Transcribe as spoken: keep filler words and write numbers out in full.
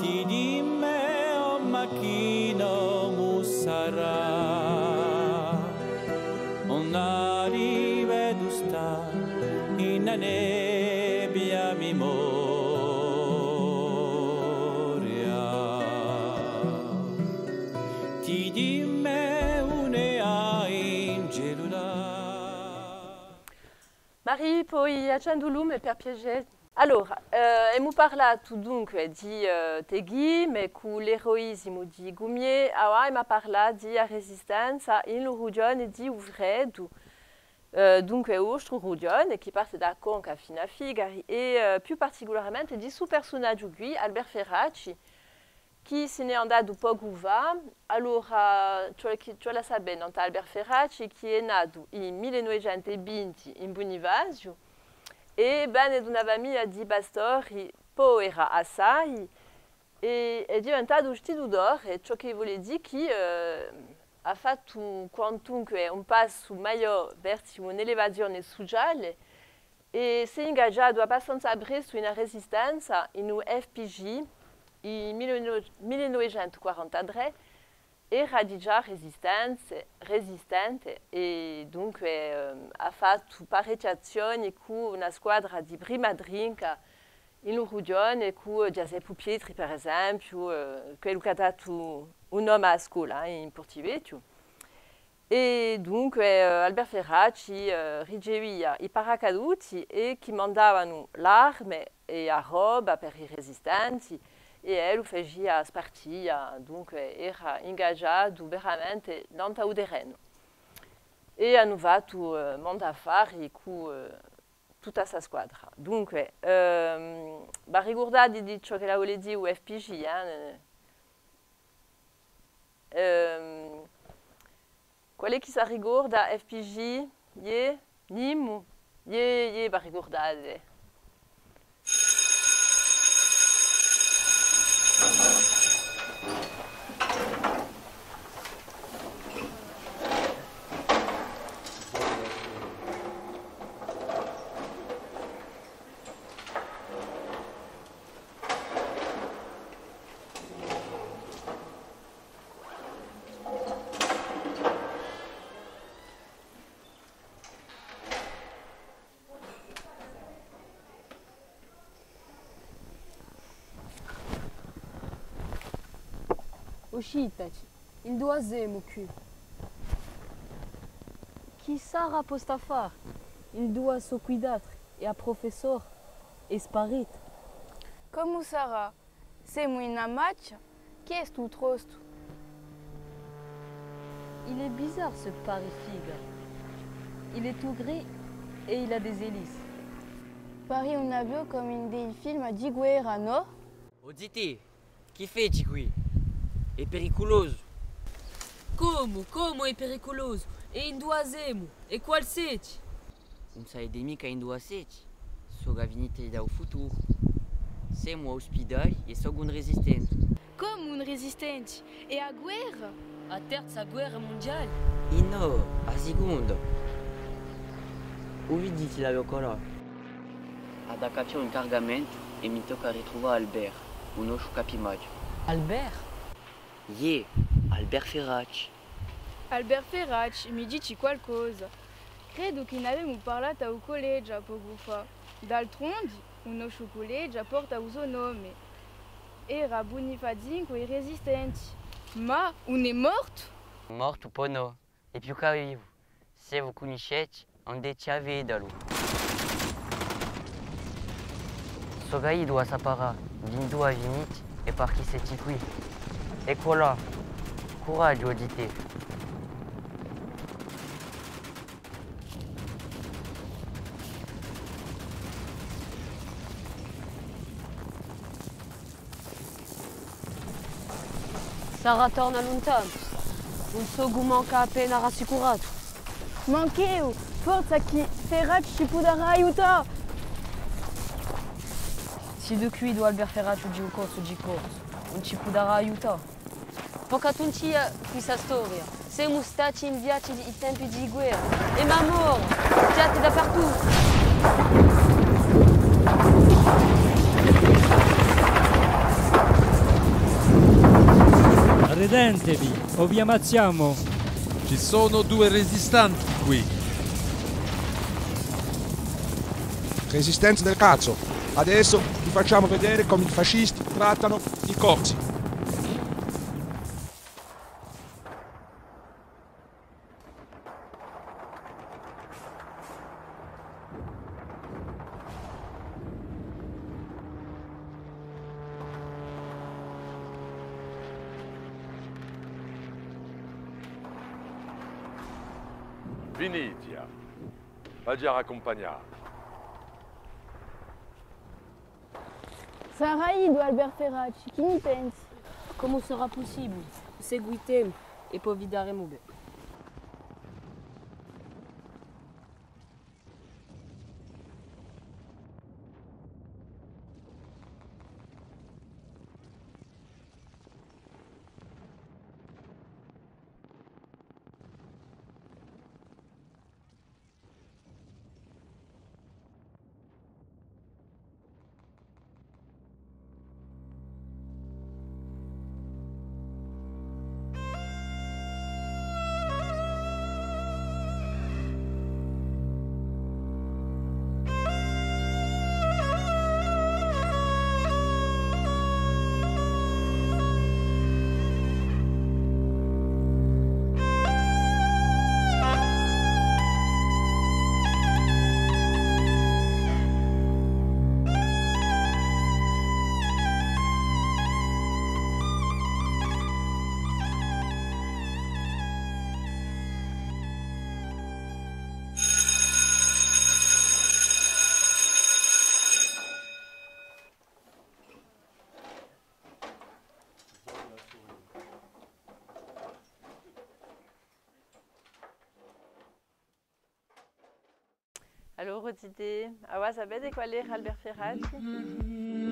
Ti dimme, o Machinu, mu sarà, ùn a rivedu stà in a nebbia a memoria. Ti dimme, ùn hè angelu là. Marie, poi accendi u lume, per piacè. Allora, eh, emu parlatu dunque di, eh, Teghì, ma cù l'eroisimu di Gumiè, avà emu à parlà di a Resistenza in u rughjone di u Freddu, eh, dunque u vostru rughjone, chì parte da Conca finu à Figari, è, eh, più particularmente di stu persunagiu quì, Albert Ferracci, chì si n'hè andatu pocu fà. Allora, ci vole, ci vole à sapè, nant'à Albert Ferracci, chì hè natu in mille novecentu vinti in Bunifaziu, è vene d'una famiglia di pastori povera assai, è hè diventatu istitutore, ciò chì vole dì chì, eh, hà fattu quantunque un passu maiò versu un'elevazione suciale, è s'hè ingagiatu abbastanza prestu in a Resistenza, in u F P J, in mille, mille novecentu quarantatrè, era digià resistente, resistente, è dunque, ehm, hà fattu parechje azzioni cù una squadra di prima trinca in u rughjone, cù Ghjaseppu Pietri, per esempiu, eh, quellu chì hà datu u nome à a scola, eh, in Portivechju. È dunque, eh, Albert Ferracci, eh, ricevia i paracaduti è chì mandavanu l'arme è a roba per i resistenti, è ellu facia a spartia, dunque era ingagiatu veramente nant'à u terrenu. È anu fattu, eh, monda affari cù, eh, tutta sta squadra. Dunque, ehm, v'arricurdate di ciò ch'ella vole dì u F P J, eh? Ehm, quale hè chì s'arricorda F P J? Iè? Nimu? Iè, iè, v'arricurdate. Usciteci, induva semu quì? Chì sarà postu affare? Induva sò quid'altri è a prufessora hè sparita. Cumu sarà? Semu in a machja? Chì hè stu trostu? Il est bizarre ce Paris Figaro. Il est tout gris et il a des hélices. Pari un aviò cum'è in di i filma di guerra, nò? O zitè, chì feci quì? Hè periculosu. Cumu? Cumu hè periculosu? È induva semu? È quali seti? Ùn sapete micca induva seti? Sò chì viniti da u futuru. Semu à u spidali è sò un resistenti. Cumu un resistenti? Hè a guerra? A terza guerra mundiali? Innò, a siconda. U viditi l'aviò quallà? Hà da caccià un cargamentu è mi tocca à ritruvà Albert, u nosciu capimaghju. Albert? Iè, Albert Ferracci. Albert Ferracci, mi dici qualcosa? Credu chì n'avemu parlatu à u cullegiu pocu fà. D'altrondi, u nosciu cullegiu porta u so nome. Era bunifazincu è resistenti. Ma ùn hè mortu? Mortu po nò, hè più chè vivu. S'è vo u cunnisceti, andeti à vedalu. Sò chì eiu a sapia d'induva viniti è parchì seti quì. Eccu là. Curaghju, o zitè. Sarà torna luntanu. Ùn sò mancu appena rassicuratu. Mancu eiu, forza chì Ferracci ci pudarà aiutà. Sì, di quì, Albert Ferracci, di u corsu, di corsu, ùn ci pudarà aiutà. Porca tuntia, quista storia. Semu stati inviati in i tempi di guerra. È ma mori, piatti dapertuttu. Sentemi, o vi ammazziamo! Ci sono due resistanti qui. Resistenza del cazzo! Adesso vi facciamo vedere come i fascisti trattano i corsi. Venite, v'aghju à accumpagnà. Sarà iddu Albert Ferracci, chì ni pensi? Cumu sarà pussibuli? Seguitemi è po vidaremu bè. Allora, o zitè, avà sapete quale era Albert Ferracci?